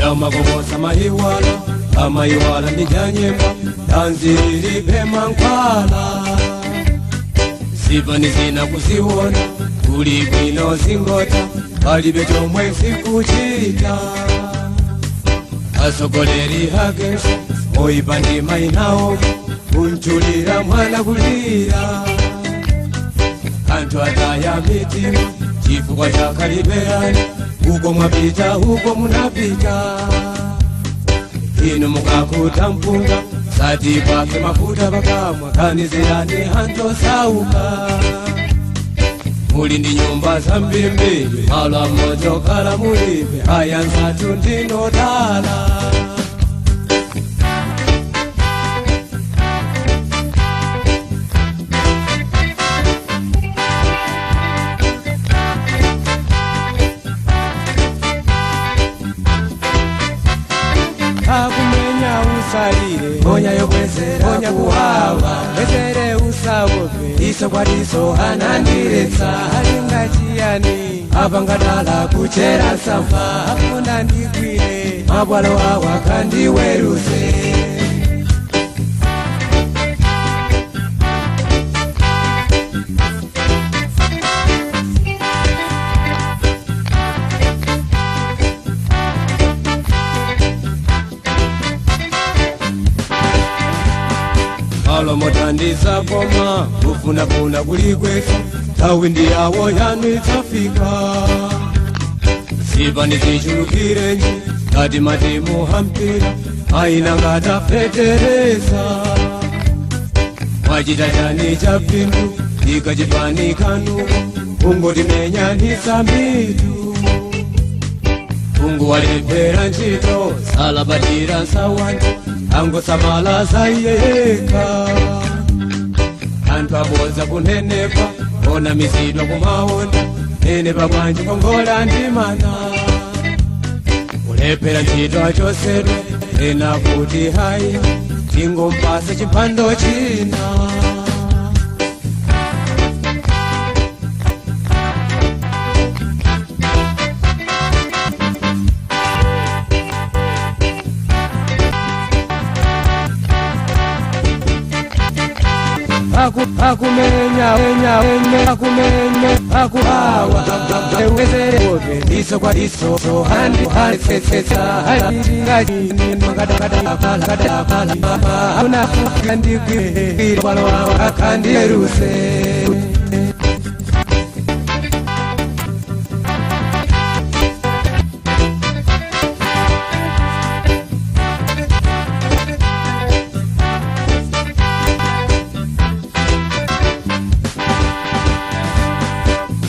Yamagogosa mayiwala amayiwala ndijanyemba tanzililibe mankwala zipani zina kuziwona kuli bwino zingota palibe chomwe zikuchita asogoleri akenso oyipa ndi mayinawo kunchulira mwana kulira anthu ataya mitima chifukwa chakaliberani uko mwapita uko munapita inu mukakuta mpunga sati pake mafuta pakamwa kanizirani anthu osauka muli ndi nyumba zambirimbiri malo amodzi okhala mulibe aya nzathu ndinodala. Akumenya usalire onya yokwezera onya kuwawa wezere usawope iso kwa diso anandiretsa alinga chiyani apangadala kuchera safa afuna ndigwire mabwalo awa kandiweruze. Alomotandiza koma kufunafuna kulikwesa nthawi ndi yawo yanu idzafika zipani zichulukirenji ngati matimu ampira aina ngati afetereza mwachita chani cha phindu ikachipani kanuko kungotimenyanisa mitu kunguwalephera ntchito salabadira nsawanthu angosamala zayeka anthu abodza kunenepa ona mizidwa kumaona nenepa bwanji kongola ndimana kulephera ntchito achosedwe ena kuti hayi tingompasa chipando china. Akumenya enya enya akumenya akuhawa wezere iso kwa iso so handi handi setsa handi magada kada kala kada kala una kandi kwe walo kandi ruse.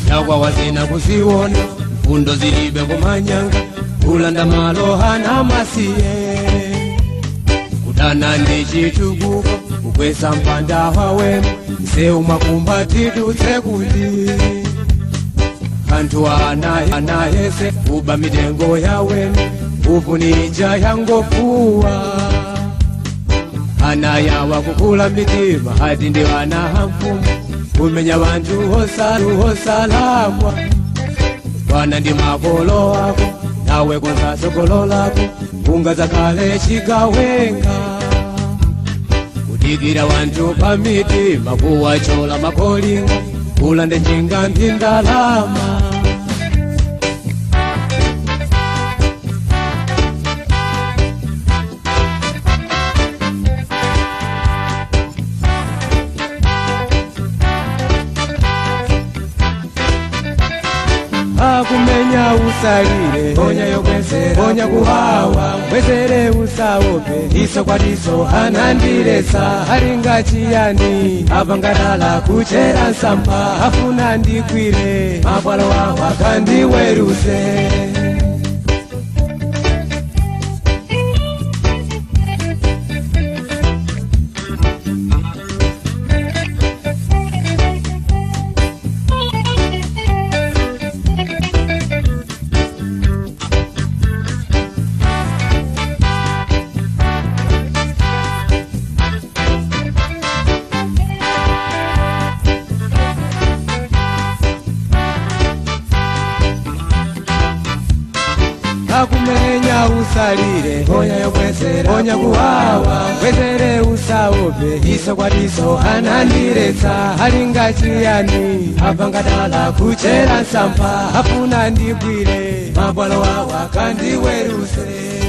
Yakwa wazina kuziona mfundo zilibe kumanyanga kulanda malo hana masiye kudana ndi chitukuko kukwesa mpanda wawema msewu makumba tidutse kuti anthu anayese kuba mitengo yawema ufunija yangofuwa ana yawa kukula mitima hati ndi wana hamfumu kumenya bantu hosalakwa wana ndi makolo ako nawe konza sokolo lako ungazakhale chikawenga kudikira wanthu pa mitima kuwachola makolinga kulande njinga ndi ndalama. Akumenya usalire onya yokwezera onya kuwawa wezere usawope iso kwa diso anandiretsa alinga chiyani apangadala kuchera nsampha afuna ndikwire mabwalo awa kandiweruze. Akumenya Ponya usalire, ponya yobwezera, ponya kuwawa, bwezere usaope, diso kwa diso anandiretsa, alinga chiyani, apangadala kuchera nsampha, afuna ndigwire, mabwalo awa kandiweruse.